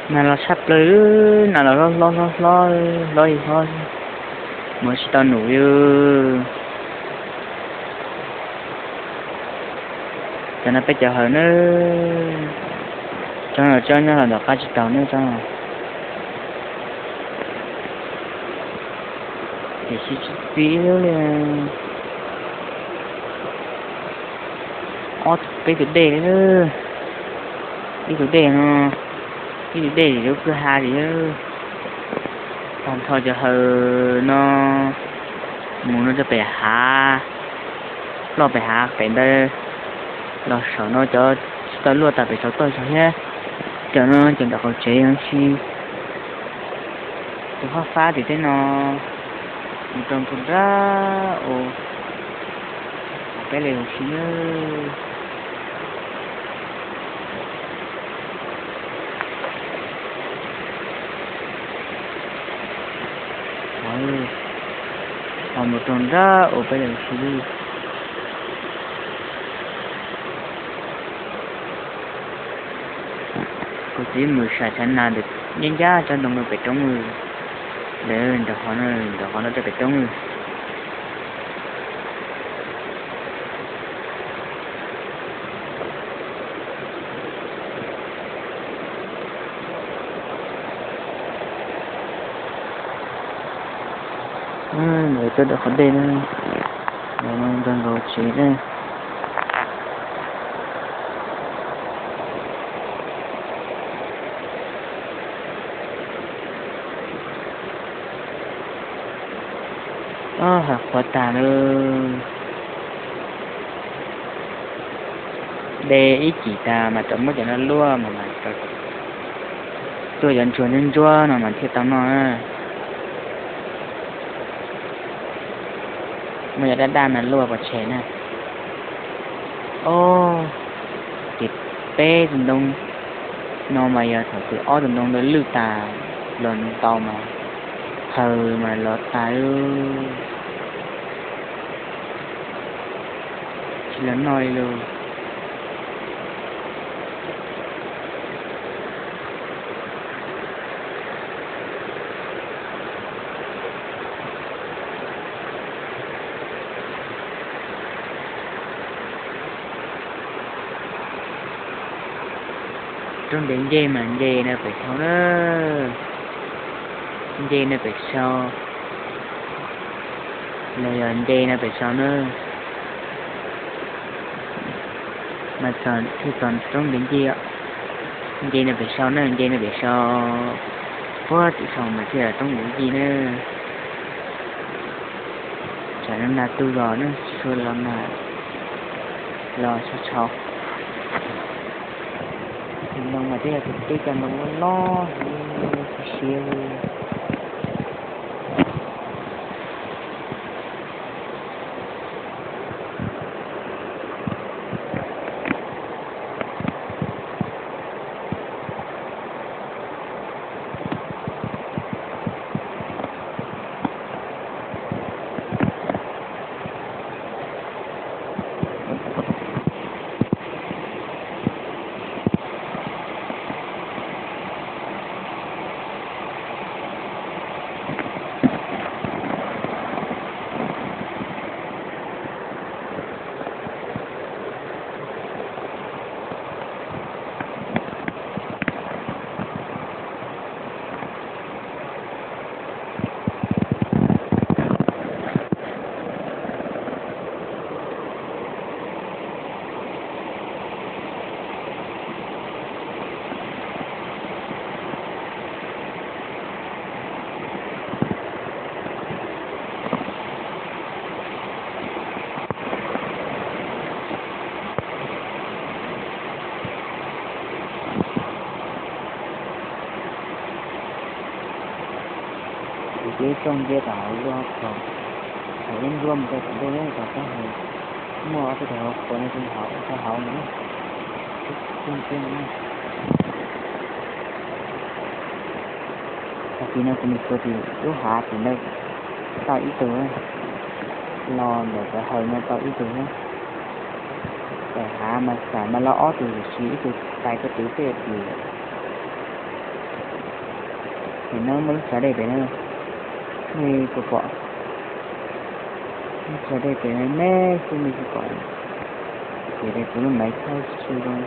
Nas los tshaj plaws, nas los hlob hlob hlob hlob li hlob, mus tsis tau num li. Cov no peb cov hawm na, tsob no tsob nyob los ntawm qab tsis taus na tsob no. Tiam sis tsis txi ib lub li. Ob peb tus dej li, ib tus dej no, ib tus dej tim lub kwj ha li. Tag nrho cov hawm no mus no rau pem hav, ploj pem hav pem ntawd los saum no cov tsis tau luaj tas pem saum toj saum thiab. Cov no cov nram qaum tsev no tsis, tus fab fab tim teb no mus rau nram nrab u, peb li ua si na. Ho mus rau nrab u peb li ua si li. Kuv txiv mus sam tshav nag ntawm ncaj ncaj tsob ntoo no pem roob, ntawm nram qhov no, nram qhov no rau pem roob. Ntawm tuaj dawm qhov dej na, ntawm no nkag nkaus tsev na. Ob, hav qhuav tag lawm. De ib chim tas mas rov muab cov no luaj mas, mas tuaj cov ntsuag ntsuab ntsuab no mas thiaj tau noj na. Muab cov daj daj mas luaj pov tseg na. Ob, ces peb tus ntoo no mas yog thaum twg ob tus ntoo ntawd lwj tas los ntau mas hawm mas los tas, tsis los noj li lawm. Roob ntev nce mas nce no pem sau na, nce no pem sau, los yog nce no pem sau na. Mas txog, thiaj txog roob ntev nce, nce no pem sau na, nce no pem sau, puag tim sau mas thiaj roob ntev nce na. Tsam no nag tu zos na, tsis tshua los nag, los tshau tshau. Ntoo mas twb yog tus teb cov ntoo loj loj, siav siav li. Kuv twb tsoom ntsia tom hauv lub hauv paus, hauv lub nruab mus rau tom ntej, tom taub hau, muaj ob peb tug hauv paus no, hauv rau hauv no, tub tub ntsia no. Tag kis no kuv mus xyuas tim lub hav tim ntawd tau ib tug, los ntawm cov hawm no tau ib tug na. Daim hav mas xam mas los ob tug, tiam sis ib tug tais ko tw tej tim Ces no muaj lub tshav dej pem no, nej puas pom? Lub tshav dej pem me xwb nej puas pom? Ces kuv lub maiv thaub tsis zoo.